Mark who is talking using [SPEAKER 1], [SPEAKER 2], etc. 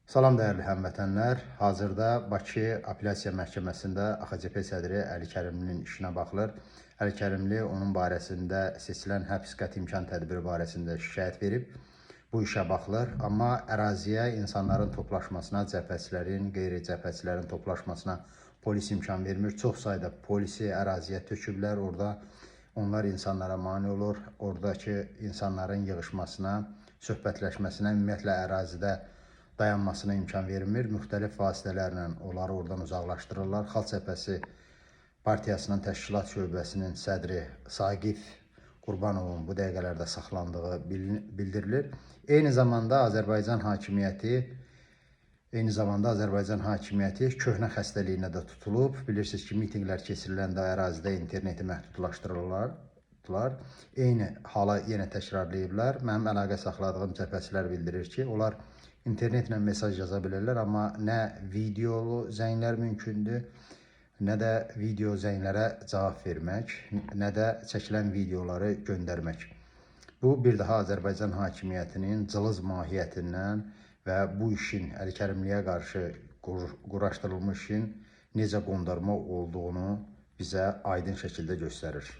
[SPEAKER 1] Salam dəyərli həmvətənlər. Hazırda Bakı Apellyasiya Məhkəməsində AXCP sədri Əli Kərimlinin işinə baxılır. Əli Kərimli onun barəsində seçilən həbs qəti imkan tədbiri barəsində şikayət verib. Bu işə baxılır, amma əraziyə insanların toplaşmasına, cəbhəçilərin, qeyri-cəbhəçilərin toplaşmasına polis imkan vermir. Çox sayda polisi əraziyə töküblər. Orada onlar insanlara mane olur. Oradakı insanların yığışmasına, söhbətləşməsinə, ümumiyyətlə ərazidə dayanmasına imkan vermir. Müxtəlif vasitələrlə onları oradan uzaqlaşdırırlar. Xalq Cəbhəsi Partiyasının təşkilat şöbəsinin sədri Saqif Qurbanovun bu dəqiqələrdə saxlandığı bildirilir. Eyni zamanda Azərbaycan hakimiyyəti köhnə xəstəliyinə də tutulub. Bilirsiniz ki, mitinqlər keçiriləndə ərazidə interneti məhdudlaşdırırlar. Eyni hala yenə təkrarlayıblar. Mənim əlaqə saxladığım cəbhəçilər bildirir ki, onlar internetlə mesaj yaza bilirlər, amma nə videolu zənglər mümkündür, nə də video zənglərə cavab vermək, nə də çəkilən videoları göndərmək. Bu bir daha Azərbaycan hakimiyyətinin cılız mahiyyətindən və bu işin Əli Kərimliyə qarşı quraşdırılmış işin necə qondarma olduğunu bizə aydın şəkildə göstərir.